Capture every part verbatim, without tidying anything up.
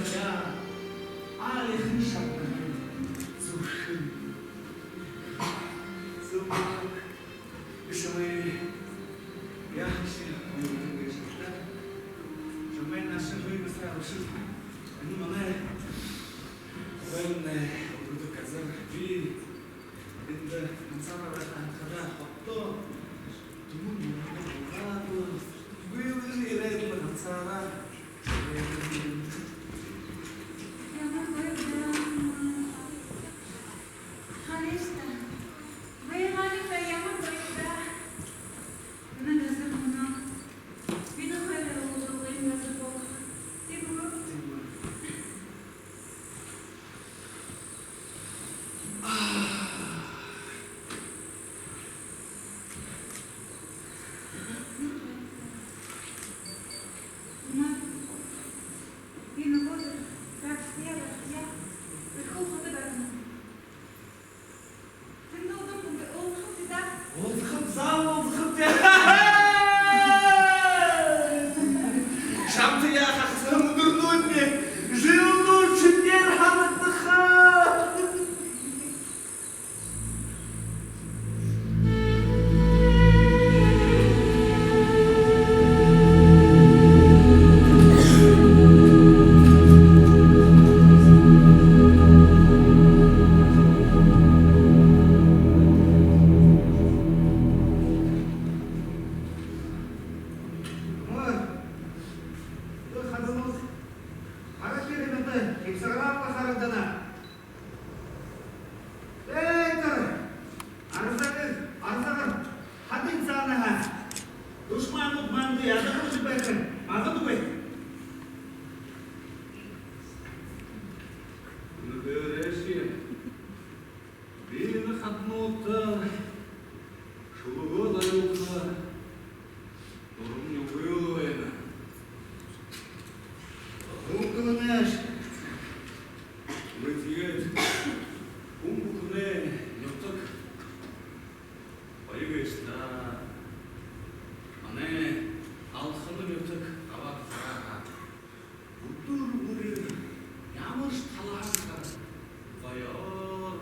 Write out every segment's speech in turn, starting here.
Яа, аалихан шагнагай зүрхэн. Зүрхэн. Бишыень яахашье ойлгодог гээшэ даа. Шамай наашаа хүймэсээ ушар. Энэ манай хойно үргэдэг газар. Би эндэ гансаараа байхадаа хотодоо түмэн муухай болоод, үйлэ ерээд лэ гансаараа. Ямар гоё даа. Харыш даа. Байгаалиха, ямар гоё даа. Энэ газар мүнөө бидэ хоёрой уулзалгын газар болохо. Тиимэ гү? Тиимэ. Би нүгөөдэр, как серая, я, вверху хотод орно. Тэндэ олон хүнтэй уулзахабди даа. Уулзахаб, заал уулзахаб даа. Шамтай яахаб, үдэрнүүдни жэлнүүд шэнээр харагдаха. Ой, ой, хадамал. Харагты, ребята, хибсагараал харагдана. Эй, тара! Арзагар, арзагар! Хадын саанаһаа душманууд манда ядахаржа байха магадгүй. Нүгөөрэшье. Би энэ хаднуудта шүлэгөө зорюулха дурамни үгы байна. Үгы гүш? Үгы, тиигээд хүн бүхэнэй нютаг гоё гээшэ даа. Манай Алханай нютаг абаад харахада, үдэр бүри ямаршье талаһаа гоёор,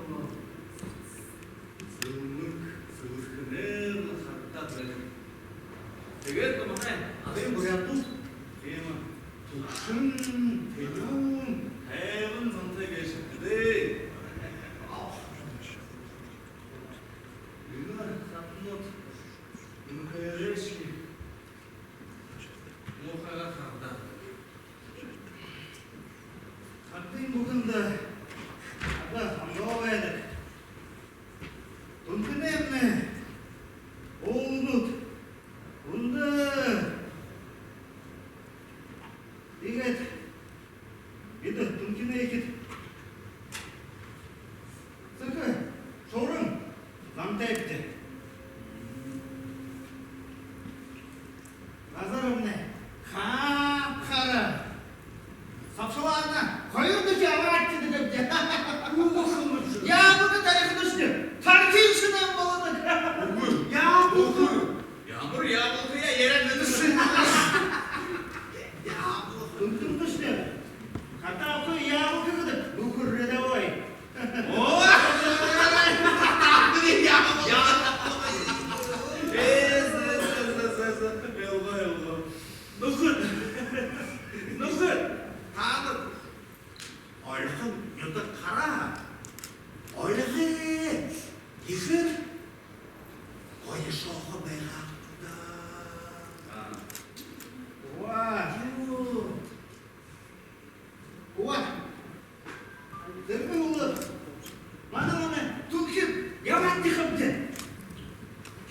зэмэг, зэмэг, зэмэг харагдаад байна. Тиигээд манай адын буряадууд иимэ түвшэн, тэнюун, тайбан зантай гээшэ даа. Энэ хаднууд нүгөөрэшье муухайгаар харагдана. Хадын бүхэндэ адаа хамгаал байдаг. Түнхэнэймнай ууланууд үндэр. Тиигээд бидэ Түнхэнэй иигээд сэхэ шуран замтайбди. Газарымнай хап-хара. Сабшалаанаа хоёрдохи аваад тиигэбди. Үгы, үгы. Яабалга тарихадашни тархиншни болодог. Үгы. Яабалга. Үгы. Ямар яабалга яа, яриад байнаш? Яабалга. Түнхэнэйшни хатаахай яабалга гэдэг, нүхэр рядовой. Оо! Яабалга. Яабалга. Э, зэ, зэ, зэ, зэ, зэ. Ойлгоо, ойлгоо. Нүхэр. Нүхэр. Таанад ойрхон нютаг хараа. Ойрхон ехээр гоёшоохо байгаа даа. А. Уа. Юу? Уа. Тэрэ болоо. Манай, манай Түнхэнэй ябаад ябахабди.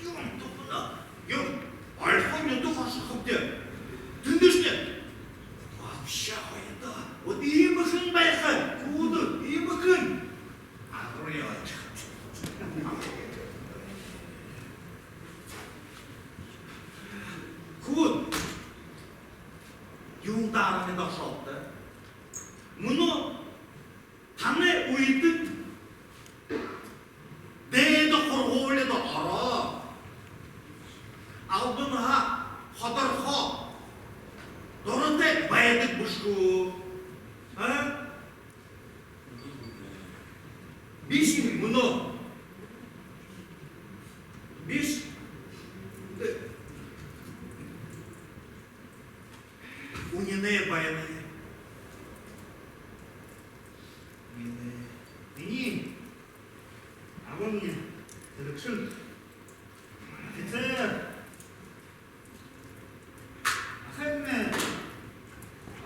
Юун тухана? Юун? Ойрхон нютаг ошохобди. Тэндэшни вообще гоё даа. Вот иимэхэн байха. Хүнүүд иимэхэн. Агуур ябаад ябаха. Хүнүүд, юун даа, энэ дошоолто. Мүнөө танай үетэн дээдэ һургуулида ороо. Албанһаа ходорхоо дуратай байдаг бэшэ гү? А? Биш юм, мүнөө. Биш. Үнинэй баян. Үнинэй. Минии абамни, сэрэгшэн, офицер. Ахамни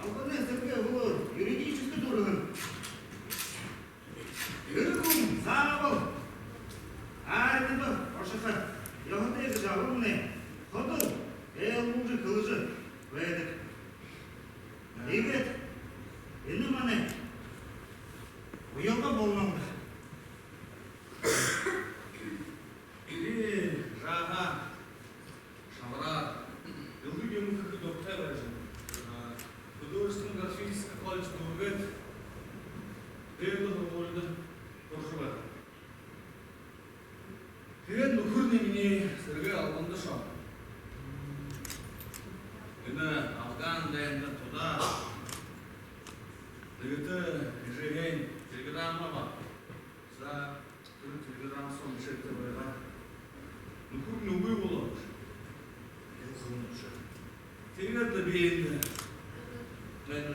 албанай сэрэгэй һүүлээр юридическэ дүүргэһэн. Эрэ хүн заабол армида ошохо ёһотой гэжэ абамни ходол айлгуур хэлэжэ байдаг. Тиигээд энэ манай уялга болоно юм даа. Би жаахан шабараар элдэб юумэ хэхэ дуратай байжа, а, художественно-графический колледж дүүргээд, дээдэ һургуулида һуража байнаб. Тиигээд нүхэрни минии сэрэгэй албанда ошоо. Энэ Афган дайнда тудаа нэгэтэ эжыһээнь телеграмма абаа. За, тэрэ телеграмма соо бэшээтэй байгаа. Нүхэрни үгы болоо. Тиигээд лэ би энэ байна.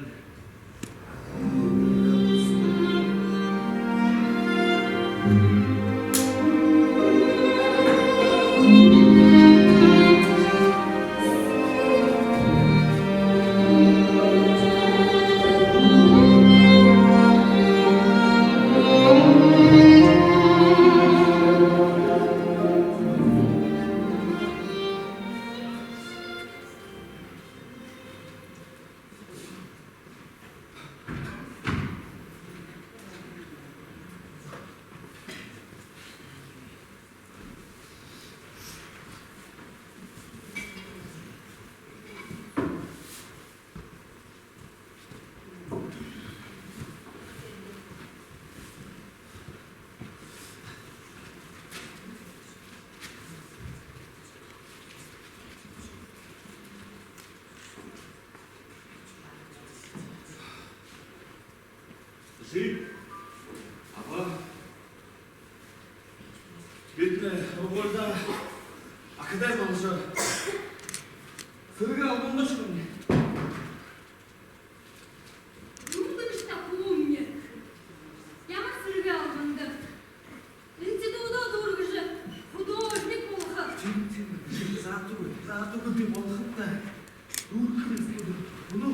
Эжы, аба, бидэ һургуулида академи болжо, сэрэгэй албанда ошоно. Юун гээшэб та, хүбүүмни? Ямар сэрэгэй албанда? Институдаа дүүргэжэ, художник болохо. Тиимэ, тиимэ. Заатагүй, заатагүй, би болохо даа. Дүүргэхэ институдаа. Мүнөө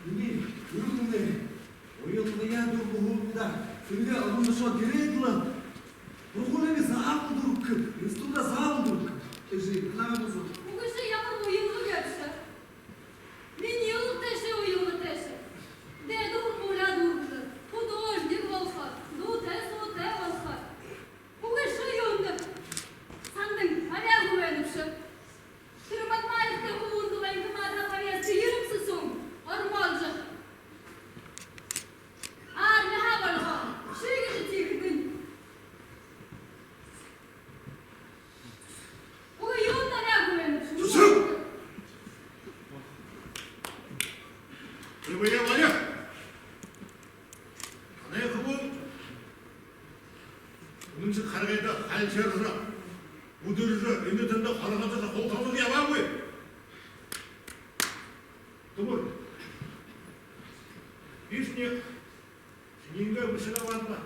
минии үри хүнэй уялгаяа дүүргэһэн юм даа. Сэрэгэй албанда ошоод ерээд лэ, һургуулияа заабол дүүргэхэ, институдаа заабол дүүргэхэ. Эжы, танаа бузуу. Үгы, ши ямар уялга гээшэб? Минии уялга тиишэ, уялга тиишэ. Дээдэ һургуулияа дүүргэжэ, художник болохо, дуутай, суутай болохо. Үгы, ши юундэ сандань абяагүй байнабши? Тэрэ Бадмаевтай хүбүүндэ военкоматһаа повестка ерээ һэн, ормоолжо, армиһаа болгоо. Ши гэжэ тиихэдэнь. Үгы, юундэ абяагүй байнабши? Зүсэг! Прямые вали! Танай хүбүүн үнэншэг харгыда хальшаржа, үдэржэ, эндэ тэндэ хоргодожо, хулхалжа ябаагүй. Түбэр. Бишни шиниингээ бэшэг абаад лэ,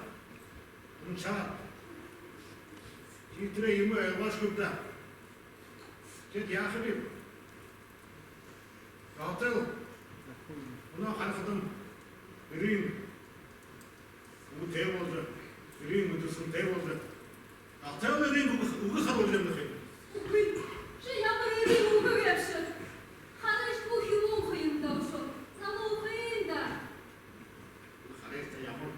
уншаад, тиигээд тэрэ юумэ ойлгоошогүйб даа. Тиигээд яахабиб? Тиигээд лэ мүнөө харахадам, эрын үбгэтэй болжо, эрын үдэрсэнтэй болжо, тиигээд лэ эрын үгэ, үгэ харуулжа ябана ха юм. Үгы, ши ямар эрын үгэ гээшэб? Харыш, бүхы юумэн хаюм даа, үшөө залуухан даа. Харыш, та ямар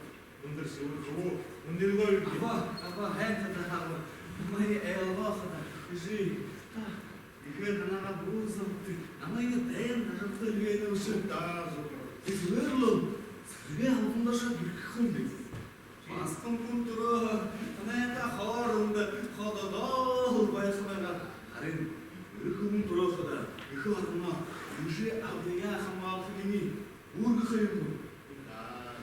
үндэр сэбэр хүбүү, үндэр үгы. Аба, аба, һайн хадаа, аба. Намайе ойлгохо даа, эжы. Та ехээр танаагаа бү зободог. Намайе дайн нажарта эльгээбши. Даа, зүб. Тиигээд лэ сэрэгэй албанда ошоод бэрхэхэ юм би. Басаган хүн түрөө танайтай хоорондо хододоол байха байгаа. Харин эрэ хүбүүн түрөө хадаа эхэ ороноо, эжы абаяа хамгаалхыень дүүргэхэ юм гү? Даа,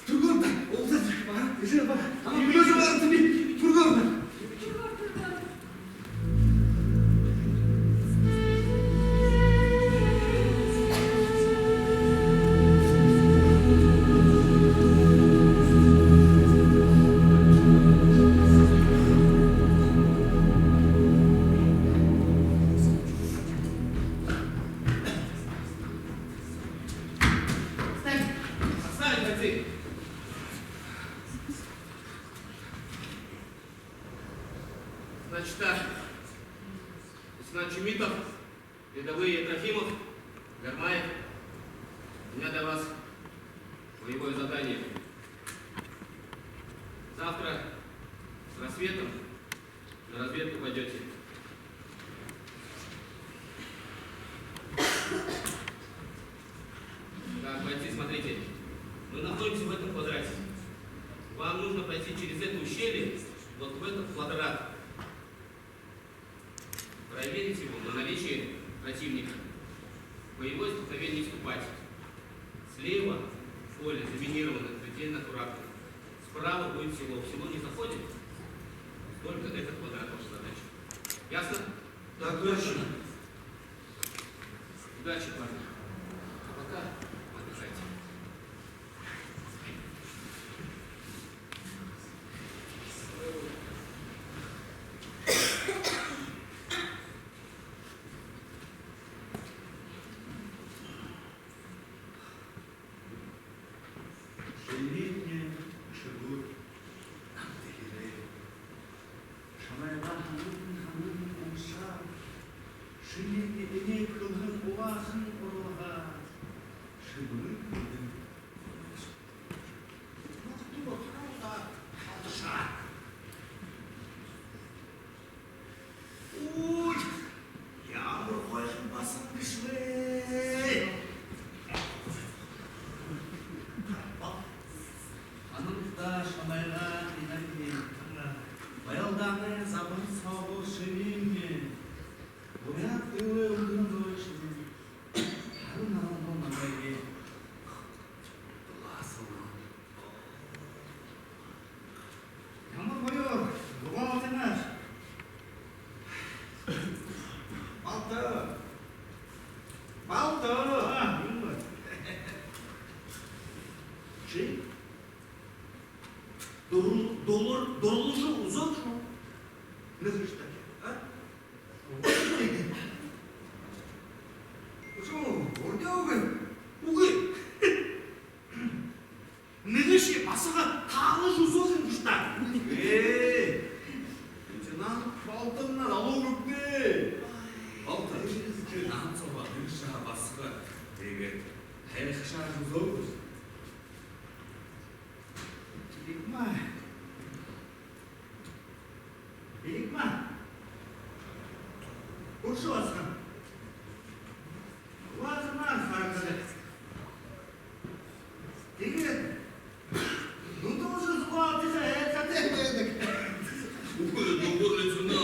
Түргөөр даа. Уулзаад. Бага, эжы, бага. Ама, үглөөшөө бага, тиимэ. Түргөөр даа. Значит так, лейтенант Чимитов, рядовые Трофимов, Гармаев, у меня для вас боевое задание. Завтра с рассветом на разведку пойдёте. Так, бойцы, смотрите. Мы находимся в этом квадрате. Вам нужно пройти через это ущелье, вот в этот квадрат. Проверить его на наличие противника. В боевое столкновение не вступать. Слева поле заминировано, предельно аккуратно. Справа будет село. В село не заходим. Только этот квадрат ваша задача. Ясно? Так точно. Удачи, парни. А пока отдыхайте. Шэнээнэй шэбүүр намтарай. Шамайгаа хандан хандан уншаа. Шэнээнэй энеэб хэлэһэн улаахан уралгаа. Шэбүүр хэлэһэн үнэш. Нүхтүү ханаа удаа хадашаа. Үй, ямар гоёхон басаган гээшэб. Ханан удаа шамайгаа энеэб хэлэһэн баялдаанай забһан соогуур шэнээнэй буряад элүүр үндэр зөөшэн. Харин намайе дулаасалаа. Ямар гоёор зугаалжа байнаш. Балта! Балта! А, юм бэ? Ши? Дур-, дур-, дурлажа үзөөш гү? Нэгэшье даа, а? Үшөө, урдяа үгы. Үгы. Нэгэшье басага таалажа үзөөш юм гүш даа. Ээ, лейтенант Балтанаар алуу үгы. Балта, ши намтараа нэгэшье басага тиигээд һайхашаажа үзөөш гүш? Бигма. Бигма. Үшөө басаган. Улаасанаар харагты. Тиигээд нүдөө зугаалжа, һайхатай байдаг. Үгы, нүгөө лэ, зуна,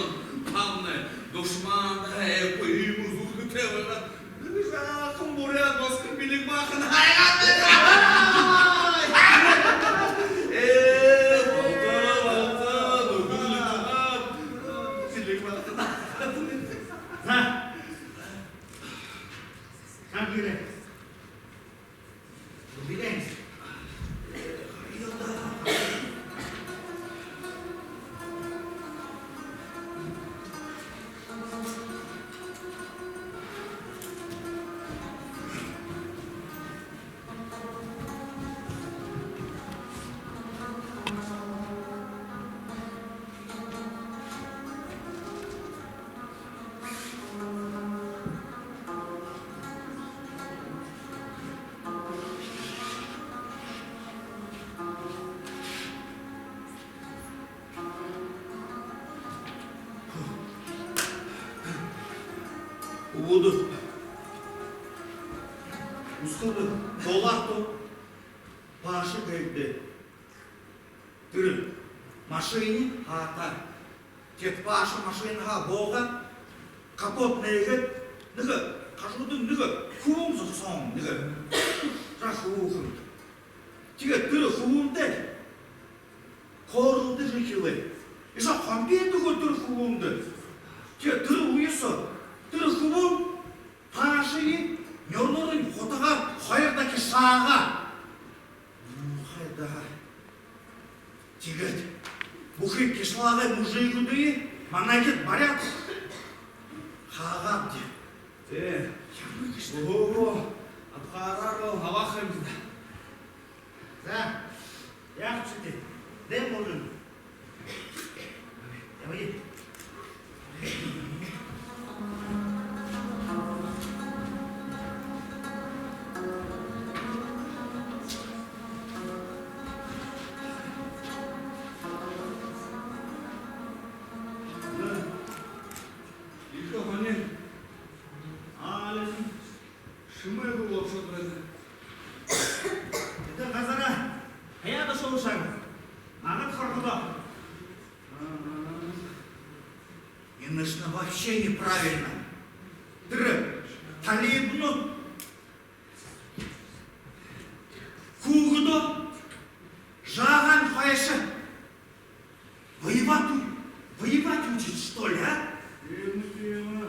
тамнай, душманда, ээ, үгы, иимэ зүрхэтэй байгаа. Жаахан буряад басаган бэлиг баахан һайгаад байна. Ээ, Балта, Балта, нүгөө лэ, зуна, бэлиг баахан. За. Саан гэрээ. Үгы даа. Үбдөө. Үсэгэлдөө долоон тоо Паша гэлдээ. Тэрэ машинын хатар. Тээд Паша машинһаа буугаад, капот нээгээд, нэгэ хажуудань нэгэ хүн зогсоһон, нэгэ жаа шүүхэн. Тиигээд тэрэ хүбүүндээ хөөрэлдэжэ эхилээ. Ишэ хамби даа тэрэ хүбүүндээ. Тиигээд тэрэ үе соо тэрэ хүбүүн таашаһаа нюрнуурынь хутагаар хоёр дахин шаагаа. Муухай даа. Тиигээд бүхы кишалаагай мүжэгүүдые манайхид бариад хаагаабди. Тээ. Ямар гээшэб? Өөһөө, абахаараа лэ абаха юм даа. За, яахабши даа. Дэн болоно. Ябая. Ехэ һонин. Аалин шэмээгүй болошоод байна. Эдэ газараа хаяад ошоошоо. Нагад хорходоо. Энэшни вообще неправильно. Тэрэ талибанууд хүүгэдөө жаахан хойшо воевать, воевать учат, что ли, а? Тиимэ, тиимэ.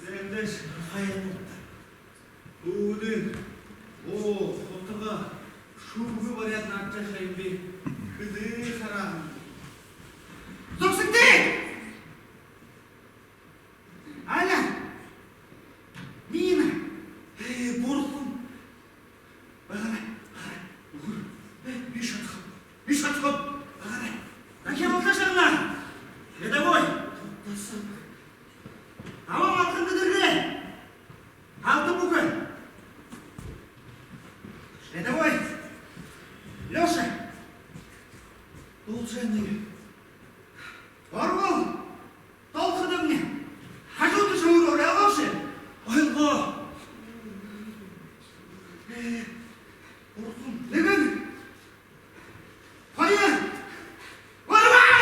Зэндээш хайрнуудта. Үүдэн, оо, хутагаа шүүбгэ бариад наадажа һэн би. Хэды хараа. Зогсогты! Аля! Нина! Ээ, бурхан! Байгаарай, байгаарай. Үхэр. Ээ, би шадахаб. Би шадахаб. Байгаарай. Дахин алдаа шагнаа. Рядовой. Абаа, алтан гэдэргээ. Алтан бүгэ. Рядовой. Лёша. Дуулжа байна. Орвол. Толходомни. Хажуудашни ороош. Ойлгоо. Э, гурбан. Нэгэн. Хоёр. Гурбан.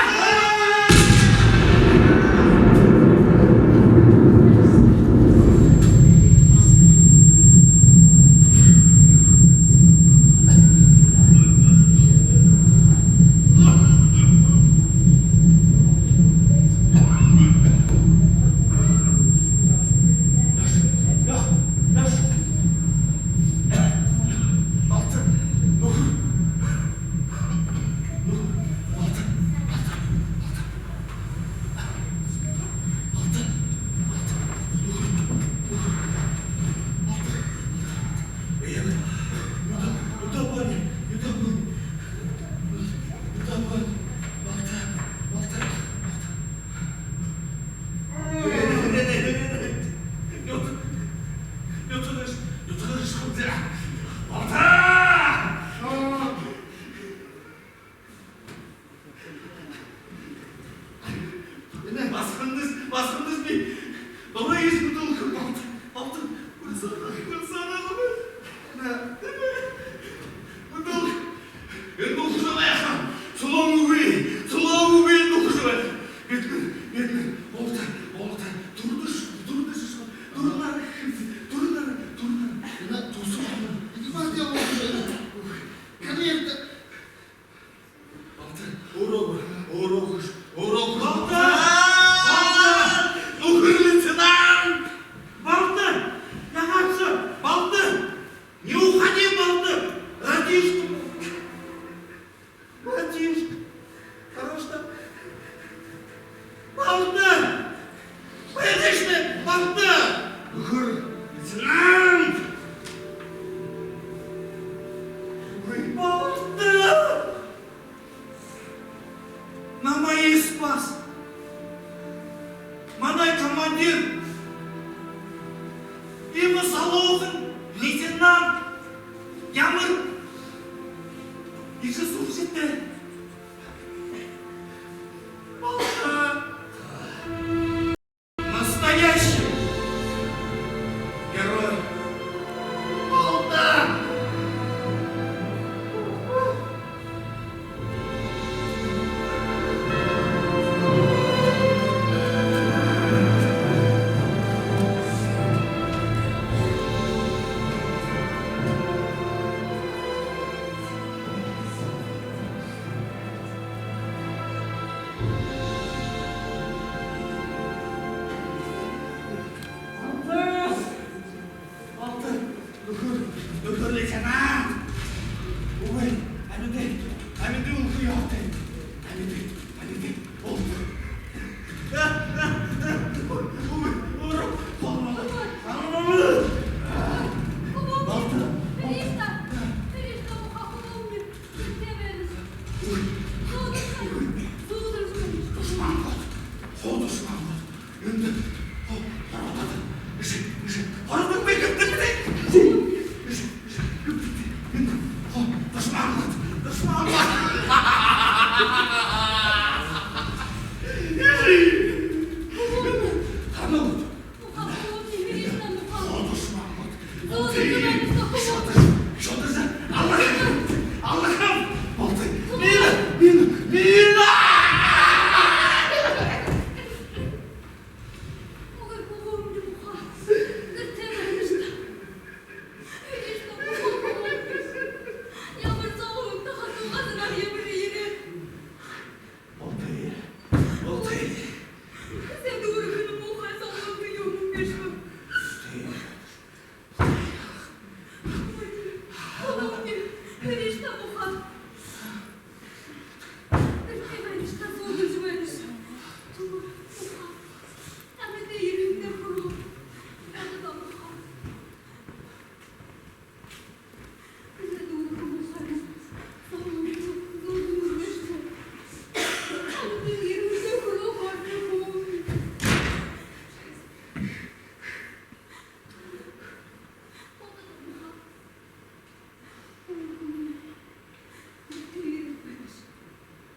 Энэ басагандашни, басагандашни би. Давай, еш, бутылка, балта, балта. Бутылка, бутылка. Бутылка. Энэ нухажа байха. Сүлөө үгы, сүлөө үгы, нухажа байха. Эдгээр, эдгээр, балта, балта. Түрдэнэш, түрдэнэш, түрнэр, түрнэр, түрнэр. Энэ тусуу. Эдгээр балта, балта. Конверт. Балта, өөрөө, өөрөө хүш, өөрөө хүш. Балта! Балта! Нүхэр лейтенант! Балта! Яагаабши, Балта! Не уходи, Балта! Братишка! Братишка! Хорош так. Балта! Братишка! Балта! Нүхэр лейтенант! Балта! Намайе спас манай командир. Иимэ солоһон лейтенант. Ямар ехэ сурагшатай. Балта. Настоящий герой. Балта! Лейтенант! Үгы, амиды, амиды үгы, ёотой. Амиды, амиды, болтор. Үгы, үгы, болтор. Болтор. Христо, Христо, муха, хүбүүмни. Үгы. Зүүдэржэ, зүүдэржэ. Душман гүт. Хуу душман гүт. Эндэ. Хо, хородод. Эжы, эжы. Хородод би гэдэг. Эжы, эжы, эжы. Эндэ. Хо, душман гүт. Душман гүт. Эжы. Ханагут. Хо, душман гүт. Болтор. Шүдэржэ, шүдэржэ. Аллахым, Аллахым. Болтор. Мина, мина, мина. Болтор, болтор.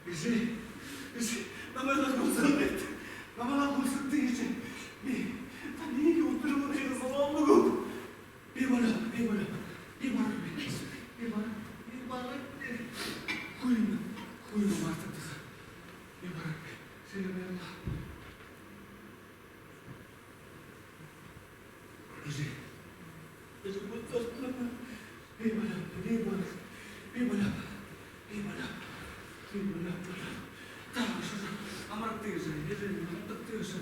Эжы, эжы, намайе гүнзэгыт. Намайе гүнзэгыт, эжы. Би таниие үтэр бүри зобоомнагүйб. Би болооб, би болооб, би болооб, би болооб, би болооб. Хүйнэ, хүйнэ мартагдахаа. Би болооб, би. Сэрэ байнал. Эжы. Эжы, гүнзэгыт намайе. Би болооб, би болооб, би болооб, би болооб, би болооб, болооб. Таа, шүдэ. Амарагты, эжы, эжы, амарагты, эжы.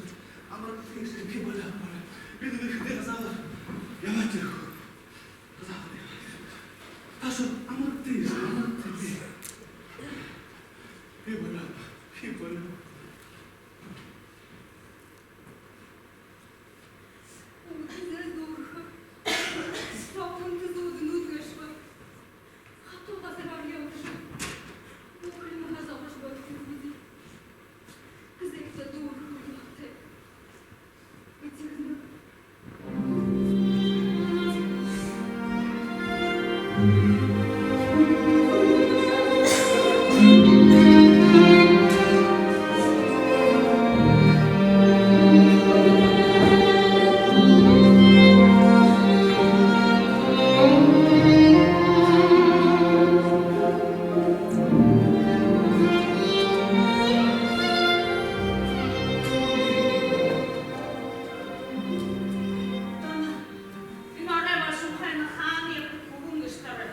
Амарагты, эжы, би болооб, болооб. Би нэгэ хэды газаагаар ябаад ерэхэб. Газаагаар ябаад ерэхэб. Таа, шүдэ, амарагты, эжы, амарагты, би. Би болооб, би болооб. Энэ арай машинхайна хаана ябадаг хүбүүн гээшэб даа.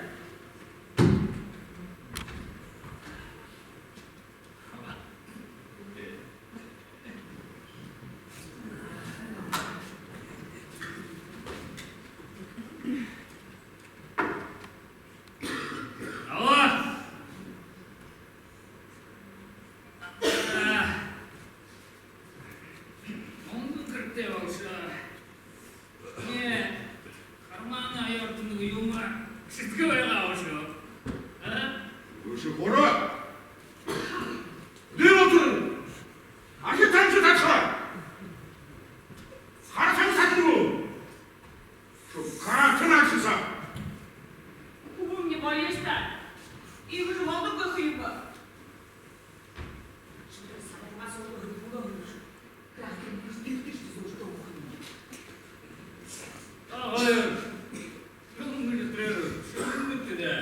Алло! Мүнгэн хэрэгтэй болошоо. Ээ, карманаа ёордо нэгэ юумэ шэдхээ байгаа болошоо. А? Үшөө хураа! Лимотын! Архи танчи татха! Хара танчи татха! Шо каратэ начаса! Хүбүүмни болёо һэн даа. Иигэжэ болодог гэхэ юм бэ? Шүдэр сабангаа соо хүргөө хүргөө. Трактор бэшэ, дэртэшье зүүжэ үгэхэ юм. Та хоёр юун гэжэ тэрээр шүдэрнэбта даа?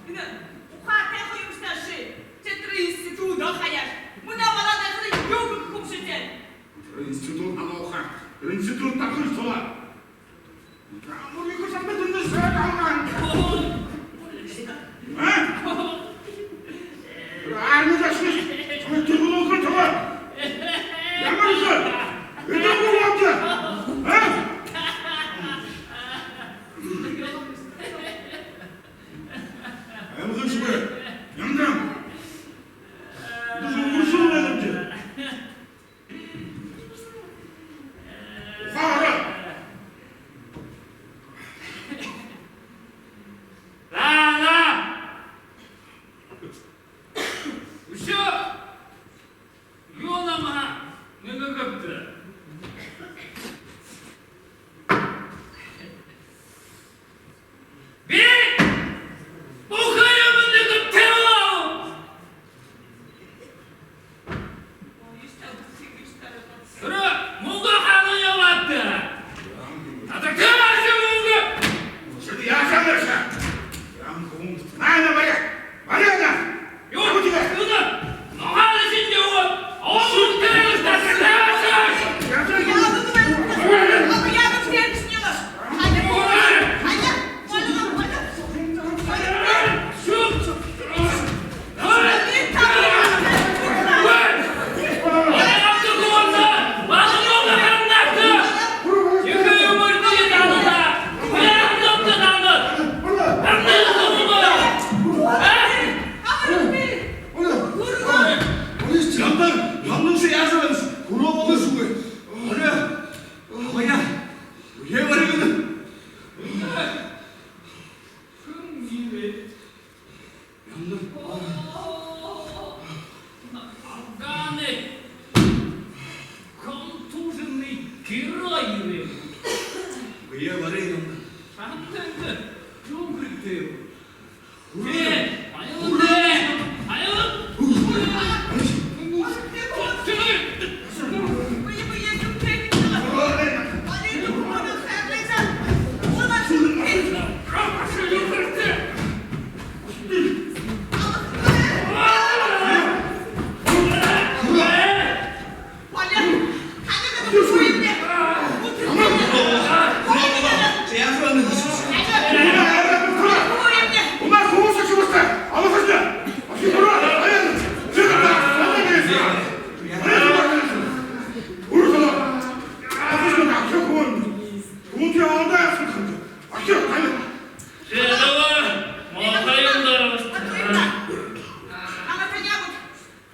Ухаатай хүн юм ши. Тэрэ институдаа хаяаш. Мүнөө болоод байхада юу гэхэ хүмшэтэй. Тэрэ институт намаа ухаа. Институт дахиж тулаа. Ямар их шамда дүндэ сэрэ таанаа. А? Армида шиш. Шамда түргэнүүхэн тулаа. Ямар их? Эдэ гү ламжа? А? Аймагшгүй. Ямдан. Дүшүүн гүршүүн байламжа. Ухаара. Лана. Үшөө. Юу намһаа нэгэгэбтэ? Би бүхы юумэ нэгэбтэ болооб. Тэрэ мүнгэ хаана ябаабта? Татагты, аша мүнгэ! Ши яашаа, яашаа? Яам хүн. Наана баря. Баря на. Юу? Юу? Ногоон шэнги юу? Оо, мүнгэ! Татагты, аша! Яндан, яндан ши яажа байнаш? Хүрөө болош үгы. Ара, ая, үе баригна. Яндан. Афганы контуженный герой. Үе баригна. Шамда юу хэрэгтэй?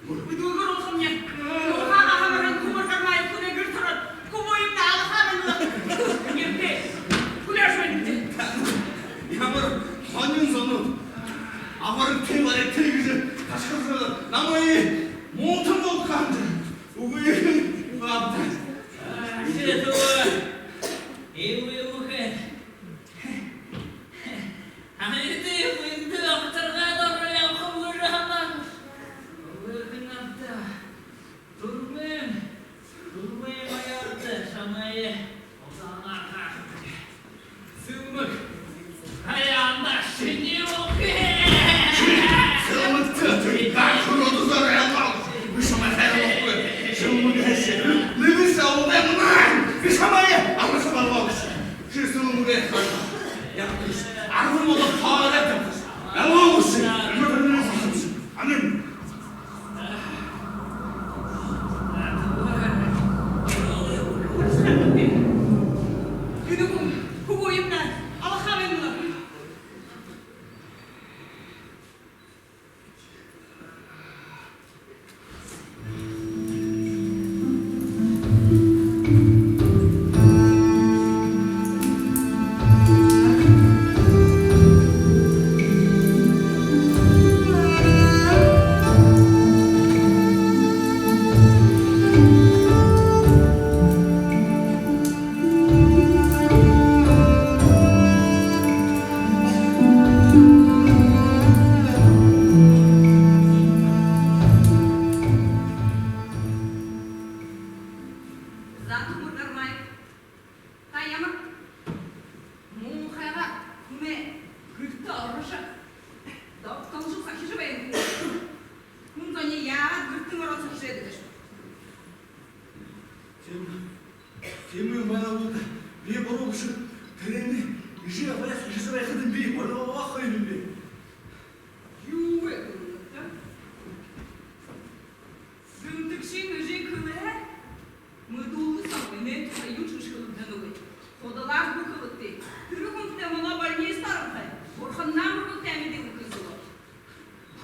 Үдүүр болохомни. Ухаагаа хамаран, хүбэр гармаа, хүнэй гэр түрөөд, хүбүүемни алахаар байна. Гэртээ хүлеэжэ байна гүт? Ямар һонин зонууд. Абарагты, баригты гэжэ хашхаржа намайе муутан болгохо юм даа. Үгы, абтаа. Ши түбэ. Эвгүй, эвгүй. Ай, эдэ, эдэ ахатарга дороо ябахам гэжэ һанаа. Үгы, эдэ абтаа. Түрмын, түрмын майорто шамайе удаанаар хаахабди. Сэлмэг, аяанда шинии үгы. Сэлмэгтэ, даа, хүрөөдэ зор ябаа. Шамайе хайрлаха үгы. Сэлмэг, нэгэшье удаан. Шамайе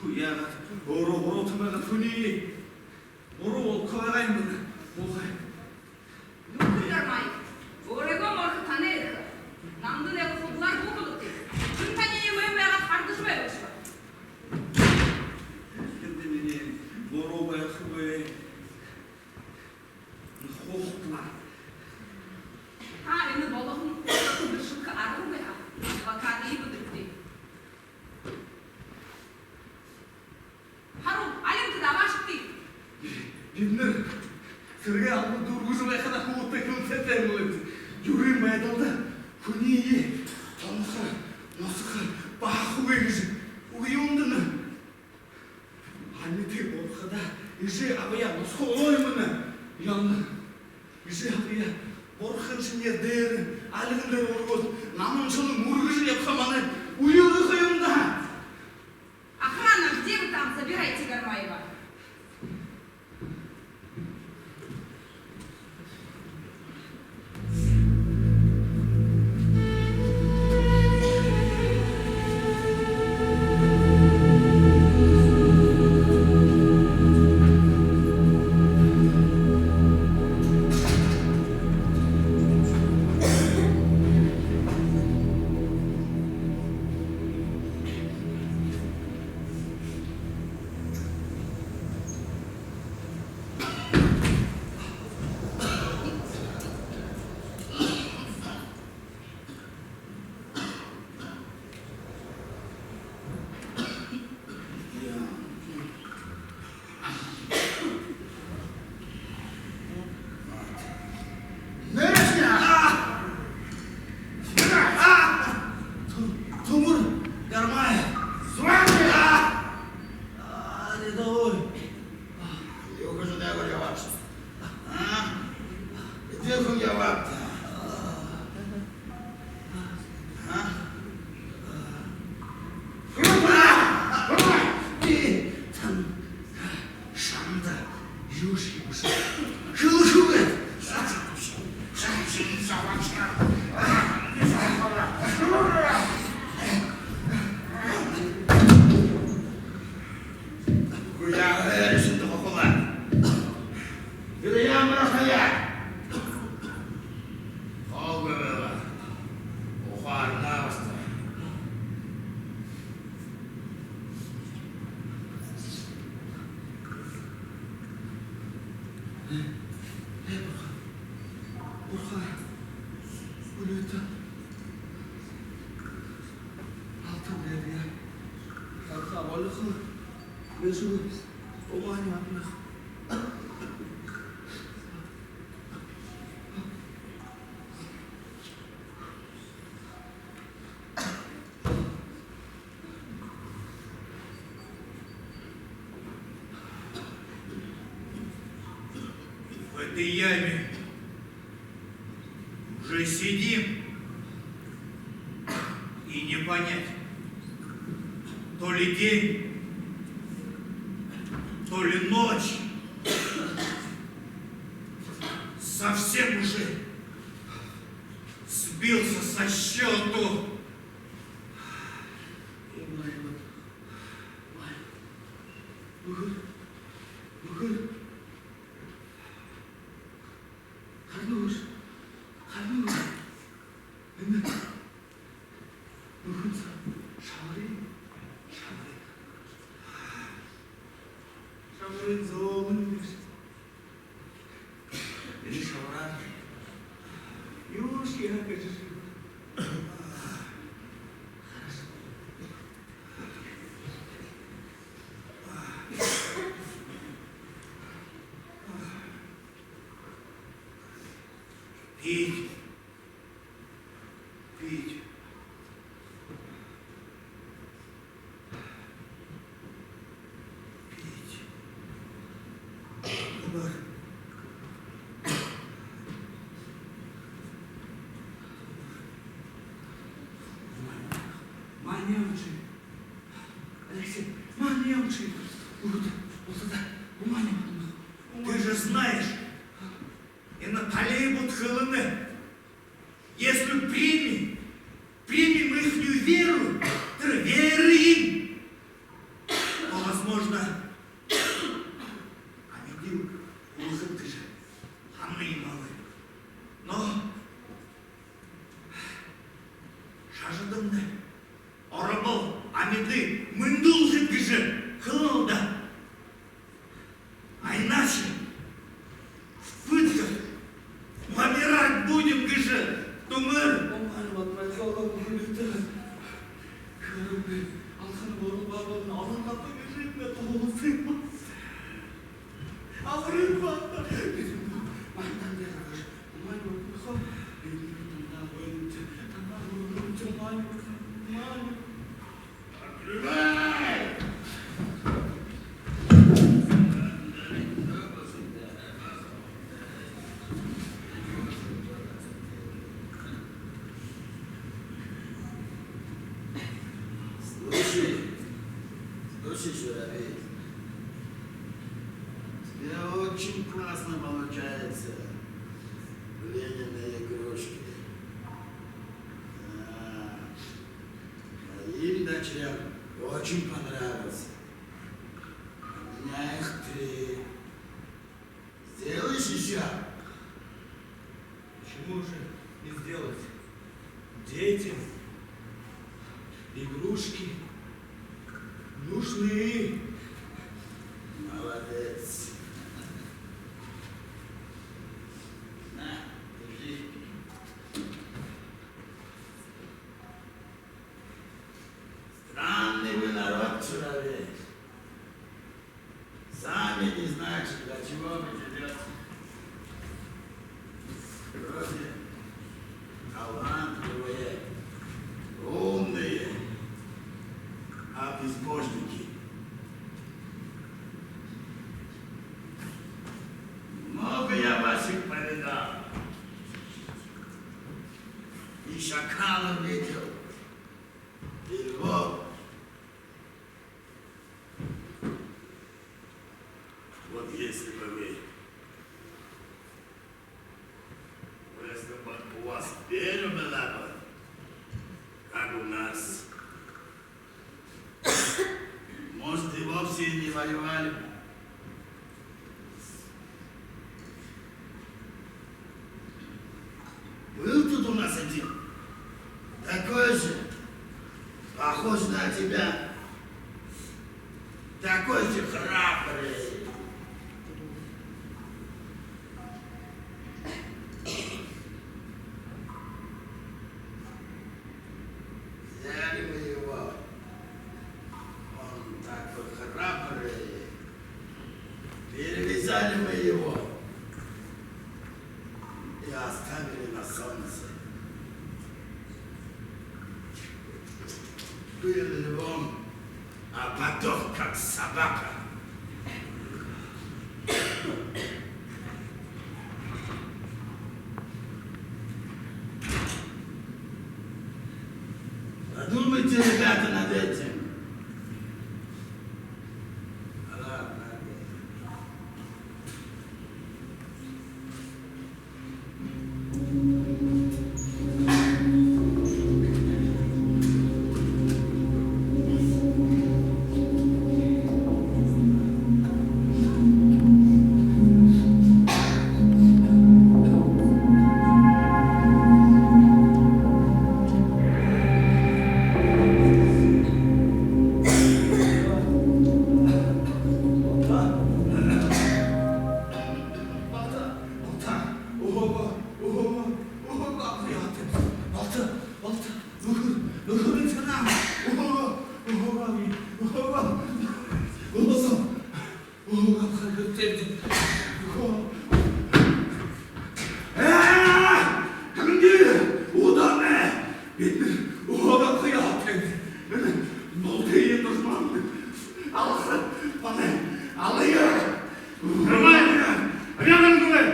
Яагаад өөрөө буруу тэмээгээ хүниие буруу болохо байгаа юм бэ? Муухай. Нүхэр Гармаев, өөрыгөө морхо танай эрхэ. Намда нэгэ хубилаар бү хэлэгты. Хэн таниие юумэн байгаад харгыш байгааш бэ? Эндэ минии буруу байха бэ. Хухтла. Та энэ болохоноо бэршэлхэ аргагүй һаа, адвокатые бэдэрэгты. Харуу, алимтада абаашагты. Бидэнэр сэрэгэй алба дүүргэжэ байхадаа хүүтэй хэлсээтэй юм лэ. Юрын байдалда хүниие тонохо, носохо баһа үгы гэжэ үгэ юундэ нэ? Амиды бурхадаа эжы абаяа носохо болоо юм нэ. Яана. Эжы абаяа бурхан шэнги дээрэ, альган дээрэ үргөөд, наманшалан мүргэжэ ябаха манай үе үгы юм даа. Охрана, где вы там? Забирайте Гармаева. Нэрэ шни, а! Шни, а! Тү-, Түмэр Гармаев. Зуан шни, а! А, рядовой. Юу хэжэ даа, ябааш. А? Эдэ хүн ябаад. А? Шамда юушье бэшэ. Хэлэшүүгээд. Гү, яаһан шэнтэ хохолоо. Гэрэ ямар хаяа. Хоолгүй байгаа. Ухаарнаа баста. Ээ, бурхан. Бурхан. Үлөөтэ. Алтан дээрэ яа. Алтан болихо. Бэшэ гү? Умаань мадна. В этой яме уже сидим, и не понять, то ли день, то ли ночь. Совсем уже сбился со счёту. Нүхэр, нүхэр. Харана гүш? Харана гүш? Энэ нүхэр шамарай, шамарай. Шамарай зөөлэн гээшэ. Энэ шамараар юушье хэжэ. Хорошо. Пить. Пить. Пить. Бар. Маани амшагты. Алексей, маани амшагты. Үгы даа, болтогой даа. Маани амшагты. Ты же знаешь, и Наталья Бутхыловна, если примем, примем ихнюю веру, то веры им, то Слушай, Журавель, у тебя очень классно получается глиняные игрушки. Да. Моим дочерям очень понравился. У меня их три. Сделаешь ещё? Почему же не сделать? Детям игрушки нужны. Молодец. На, держи. Странный вы народ, человек. Сами не знаете, для чего вы живёте. Вроде талантливые, умные, а безбожники. Много я ваших повидал. И шакалов видел, и львов. Вот если бы вы, если бы у вас веру была бы, как у нас, может, и вовсе не воевали бы. Был тут у нас один, такой же, похож на тебя, такой же храбрый. Взяли мы его. Он такой храбрый. Перевязали мы его и оставили на солнце. Был львом, а подох, как собака. Подумайте, ребята, над этим. Ладно. Нүхэр, нүхэрэй санаа. Өөһөө, өөһөө, өөһөө, өөһөө, өөһөө, өөһөө, өөһөө. Ээ, хэнди, удаа нэ, бидэ өөһөө абаха ёһотой. Энэ бултыень душман алаха, манай алые. Давай, Абьяаган гүрэн,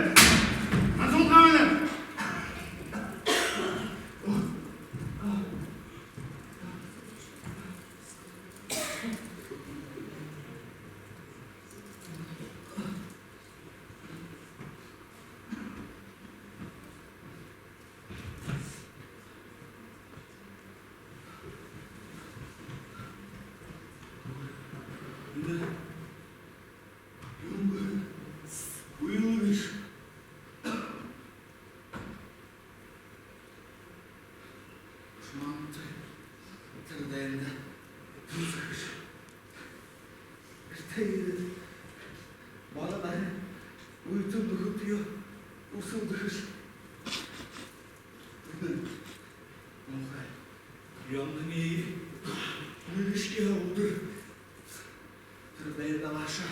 мансуулгамнай. Юун бэ? Юун бэ? Уйлыш. Душмантай тэрэ дайнда дүүсэхэш. Гэртээ ерээд, манай наһа үетэн нүхэдтэеэ үсөөдэхэш. Муухай ёндомни нэгэшье үдэр тэрэ дайнда лааша.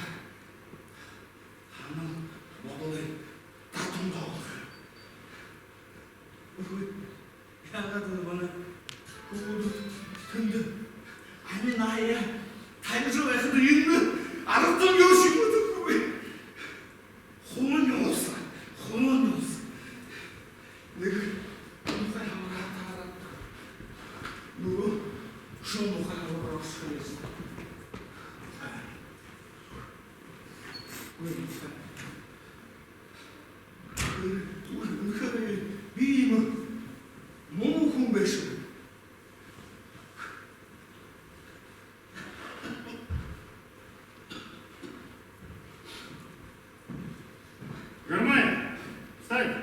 Һанал бодолой татан доолохо. Үгы, яагаад энэ манай хүбүүд тэндэ ами наһаяа табижа байхада, энэ арад зон юушье мэдэхэгүй. Хонюус, хонюус. Нэгэ муухай хабараа таараад, нүгөө үшөө муухай хабараа оруулха гээшэ. Үнэхээр би иимэ муу хүн гээшэб. Гармаев, встань!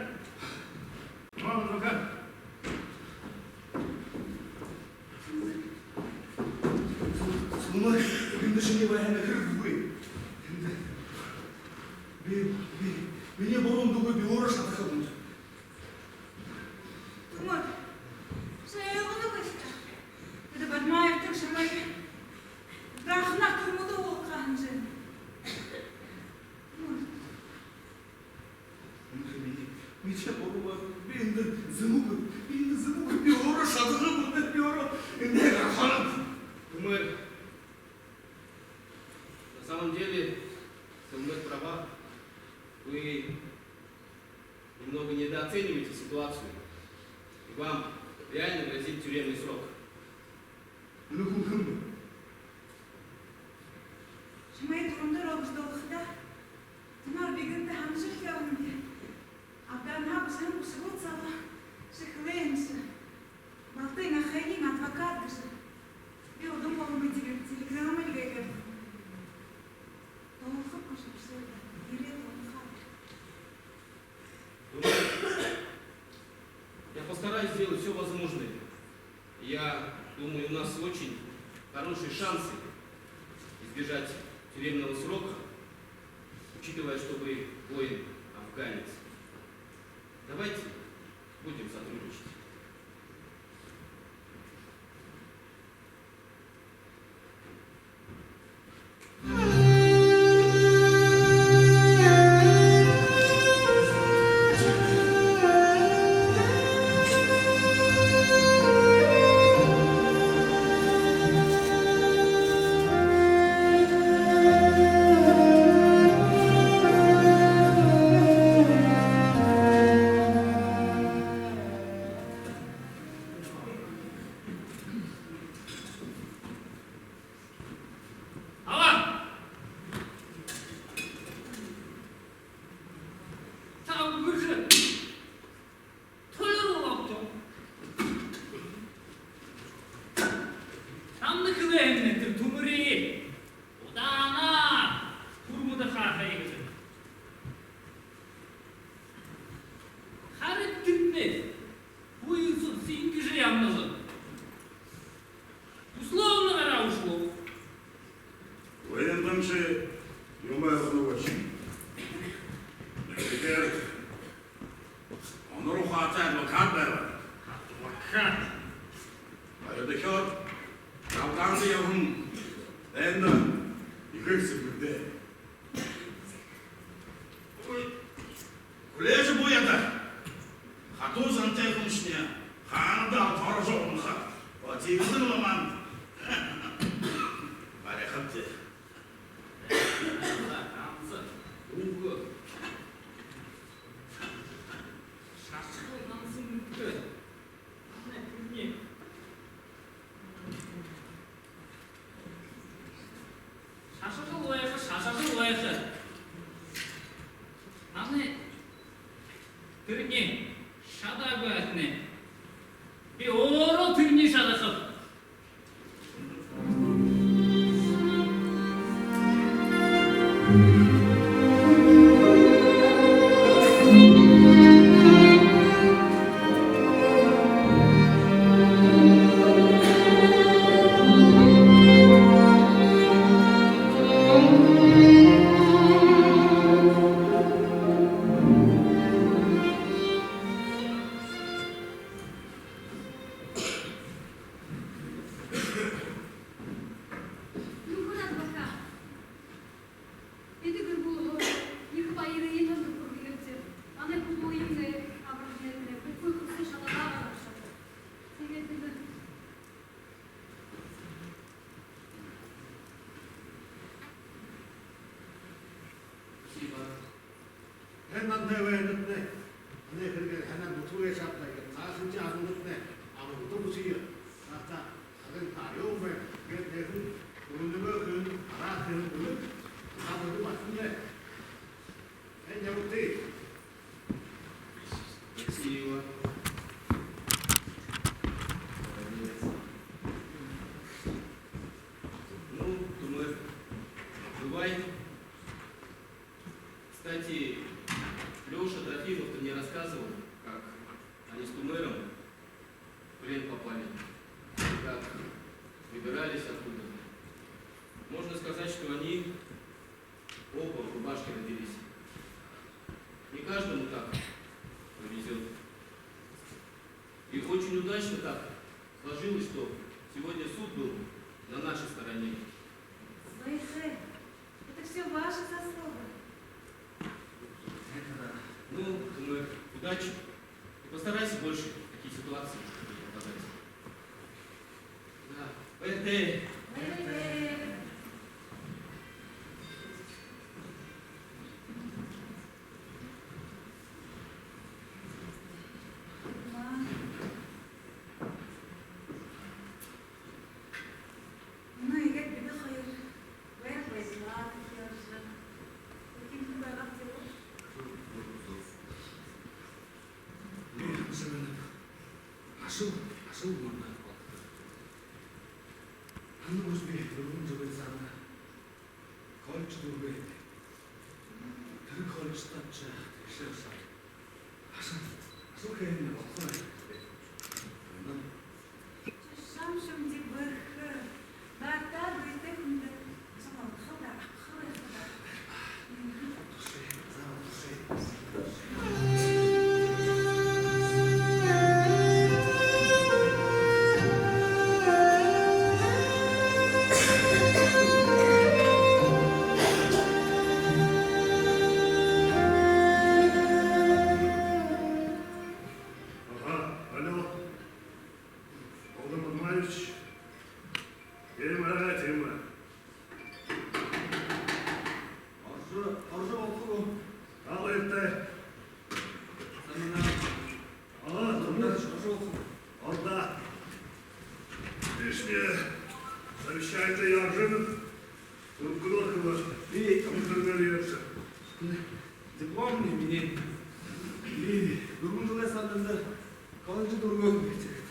Мама, адвокат. Сумаг, эндэ шинии байһан хэрэггүй. Эндэ би, би, минии буруу үгы, би өөрөө шадахаб. Түмэр, ши ойлгоно гүш даа? Бидэ Бадмаевтан шамайе гахна түрмэдэ уулгаха һанажа байна. Түмэр. Үнэхөөр минии, минии буруу, би эндэ зүб үгы, би эндэ зүб үгы, би өөрөө шадахаб, би өөрөө эндэ гарахаб. Түмэр, на самом деле, Сумаг права. Вы немного недооцениваете ситуацию, и вам реально грозит тюремный срок. Энэ хүн хэн бэ? Шамайе түрмэдэ уулгажа болоходоо, Түмэр, би гэнтэ һанажа ябаһан би. Абданһаа бусаһан бусагууд саба шэхэлээ юм ши. Балтын ахайнь адвокат гэжэ. Би удаан болонгүй, тиигээд телеграмма эльгээгээ. Дуулахаб гэжэ бэшээ. Ерээ, дуулахаб. Я постараюсь сделать всё возможное. Я думаю, у нас очень хорошие шансы избежать тюремного срока, учитывая, что вы воин-афганец. Давайте будем сотрудничать. Алан! Та үгы гүш? Түлэр болобто. Намда хэлээ һэмни тэрэ Түмэрые удаанаар түрмэдэ хаахые гэжэ. Харин тэрэнэй буйнсаг сэнгэжэ ябана лэ. Условно гараа үгы гү? Военномши юумэ ойлгоногүйш. Тиигээд онор ухаатай адвокат байба. Адвокат? Хоёрдохёор, Афганда ябаһан дайнда ехэ хэсэг бэзэ. Хүлеэжэ буяад, хатуу зантай хүншни хаанадаа торожо унаха. Тиигэжэ лэ манда барихабди. Ганса үгэ. Шашагал ганса үгэ. Шашажал байха, шашажал байха. Манай тэрэниие шадаагүй һаань, би өөрөө тэрэниие шадахаб. Нүхэр адвокат. Эдэ гэр бүлэ ехэ баярые танда хүргэнэбди. Манай хүбүүемнай, абарагаймнай бүхы хүсэ шадалаа гаргажа шадаба. Тиигээд бидэ Хэн манда байнаб даа? Манай хэрэгээр ханаа нутагай шаардаа гээд, саашань ажаллагдана. Ама утаа бүшые. Саашаа хагийн тарюун бай. Гээд нэхэн үнэгэ хэн, араа хэн, үнэг. Та бүхэн басна. Кстати, Лёша Трофимов-то мне рассказывал, как они с Тумером в плен попали, и как выбирались оттуда. Можно сказать, что они оба в рубашке родились. Не каждому так повезёт. И очень удачно так сложилось, что сегодня суд был на нашей стороне. Вэйхэ, это всё ваша заслуга. Ну, Тумер, удачи. И постарайся больше в такие ситуации не попадать. Да. Баяртай. Баяртай. Маа. Мүнөө иигээд бидэ хоёр байр баялаад, яажа. Хэншье байгааб даа. Ашал, ашал манай болдог. Һанаа гүш, би дүрбэн жэлэй саана колледждо үргөөд, тэрэ колледждо ошожо, тиигэжэ ошоо. Ашал, ашал хэһэн болохо юм. Шамшамди бэрхэ, бартаа бэетэй хүндэ. Ашал олохол даа, абахал байха даа. Ага, алло. Богдан Бадмаевич. Тиимэ, тиимэ. Орожо, орожо болохо гү? Баяртай. Санана. Аа, Тумер. Орожо болохо гү? Ороо даа. Тиишни совещание яажа байнаб. Түргөөр хэлээ. Би Тумер, Тумер яажа. Диплом минии. Би дүрбэн жэлэй саана эндэ колледждо үргөөд байжа байнаб.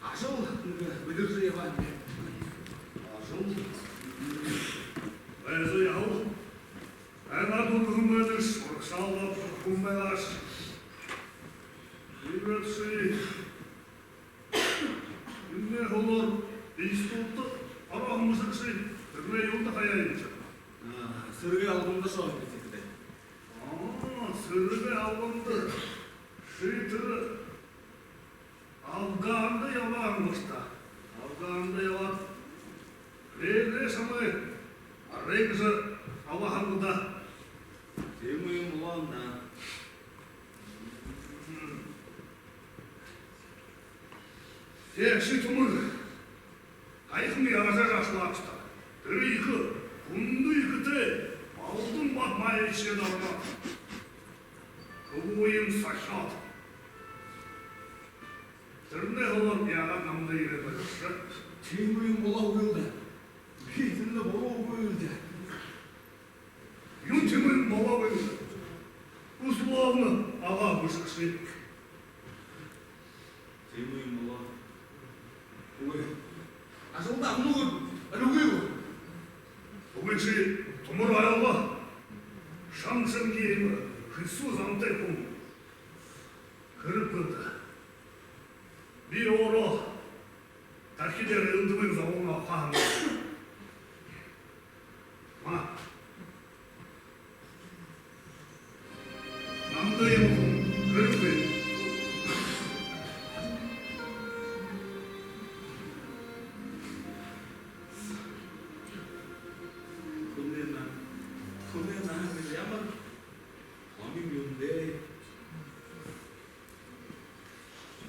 Ажал нэгэ бэдэржэ ябаа юм. Ажал. Байза, яал. Аймаар дүүргэһэн байнаш, урагшаа лэ хүн байгааш. Иигээдшье энээнэй һүүлээр институдта ороһон бэшэ гүш, тэрэнэй юундэ хаяа юм ши? Аа, сэрэгэй албанда ошоо юм бэзэ даа. Аа, сэрэгэй албанда. Ши тэрэ Афганда ябаһан бэшэ даа. Афганда ябаад, Рейган шамайе арай гэжэ абаһан гү даа. Тиимэ юм болоо даа. Тээ, ши, Тумер, һаяхан яажа ажаллаабши даа. Тэрэ ехэ хүндэ эхэтэй Богдан Бадмаевичые дабараад, хүбүүень сохёод. Тэрэнэй һүүлээр яагаад намда ерээд байгаабши? Тиимэ юм болоогүй л даа. Би тэндэ буруугүй л даа. Юун тиимэ юм болоогүй? Условно абаа бэшэ гүш? Тиимэ юм болоо. Үгы. Ажалдаа абана гү, али үгы гү? Үгы, ши, Тумер, ойлгоо. Шамшамди иимэ хэсүү зантай хүн. Хэрэггүй даа. Би өөрөө тархи дээрэ элдэбын зоболон абаха һанаатайб. Маа. Намда иимэ хүн хэрэггүй. Хүнэй наһа, хүнэй наһа гэжэ ямар һонин юм даа.